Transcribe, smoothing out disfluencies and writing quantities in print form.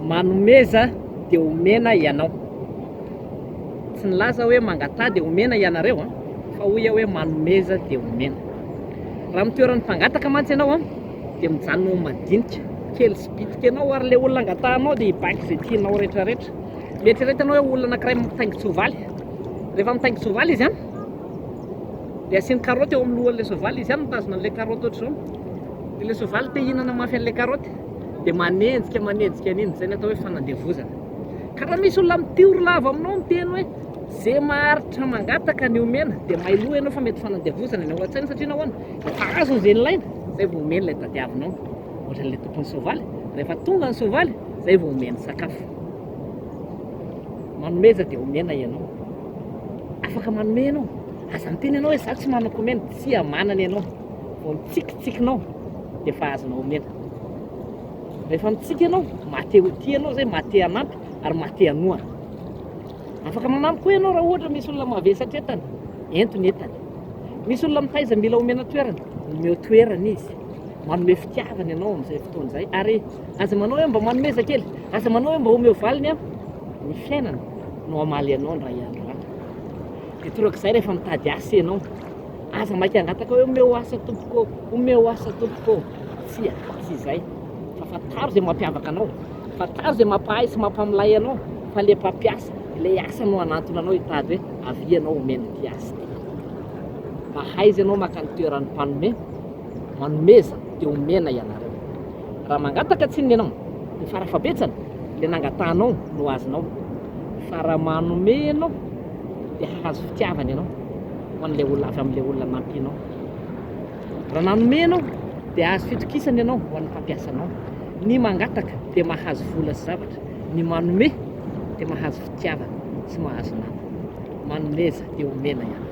Manomeza dia omena ianao. Tsy nilaza hoe mangataha dia omena ianareo an, fa hoy aho hoe manomeza dia omena. Raha amin'ny toeran'ny mpangataka mantsy ianao an, dia mijanona ho madinika, kely sy bitika ianao ary ilay olona angatahanao dia hibaiko izay tianao rehetrarehetra. Mieritrereta ianao hoe olona anankiray mitaingin-tsoavaly. Rehefa mitaingin-tsoavaly izy an, dia asiany karaoty eo amin'ny lohan'ilay soavaly, izy ihany mitazona an'ilay karaoty ohatr'izao. Dia ilay soavaly te hihinana mafy an'ilay karaoty, dia manenjika manenjika an'iny, izay ny atao hoe fanandevozana. Ka raha misy olona mitory lava aminao miteny hoe ze maharitra mangataka ny omena dia mailoha ianao fa mety fanandevozana ny ao an-tsaina satria nahoana? Efa azony izay nilaina, zay vao omeny ilay tadiavinao. Ohatran'ilay tompon'ny soavaly, rehefa tonga ny soavaly, zay vao omeny sakafo. Manomeza dia omena ianao. Afaka manome ianao. Aza miteny ianao hoe za tsy manan-komena, tsia manana ianao. Vao mitsikitsikinao dia efa azonao omena. Rehefa mitsiky ianao, maha-te ho tia ianao izay, maha-te hanampy ary maha-te hanohana. Afaka manampy koa ianao raha ohatra misy olona mavesatra entana, ento ny entany. Misy olona mitaiza mila omena toerana, omeo toerana izy. Manome fitiavana ianao amin'izay fotoana izay ary aza manao hoe mba manomeza kely, aza manao hoe mba omeo valiny aho. Ny fiainana no hamaly anao indray andro any. Dia torak'izay rehefa mitady asa ianao, aza maika hangataka hoe omeo asa tompoko ô, omeo asa tompoko ô. Tsia, tsy izay. Fa fantaro izay mampiavaka anao, fantaro izay mampahay sy mampamilay anao fa ilay mpampiasa, ilay asa no hanantona anao hitady hoe avia ianao omena ity asa ity. Mahaiza ianao maka ny toeran'ny mpanome, manomeza dia omena ianareo. Raha mangataka tsinona ianao, dia farafabetsany ilay nangatahanao no azonao. Fa raha manome ianao dia hahazo fitiavana ianao ho an'ilay olona avy amin'ilay olona nampianao. Raha nanome ianao dia hahazo fitokisana ianao ho an'ny mpampiasa anao. Ny mangataka dia mahazo vola sy zavatra, ny manome dia mahazo fitiavana sy mahazo namana. Manomeza dia omena ianareo.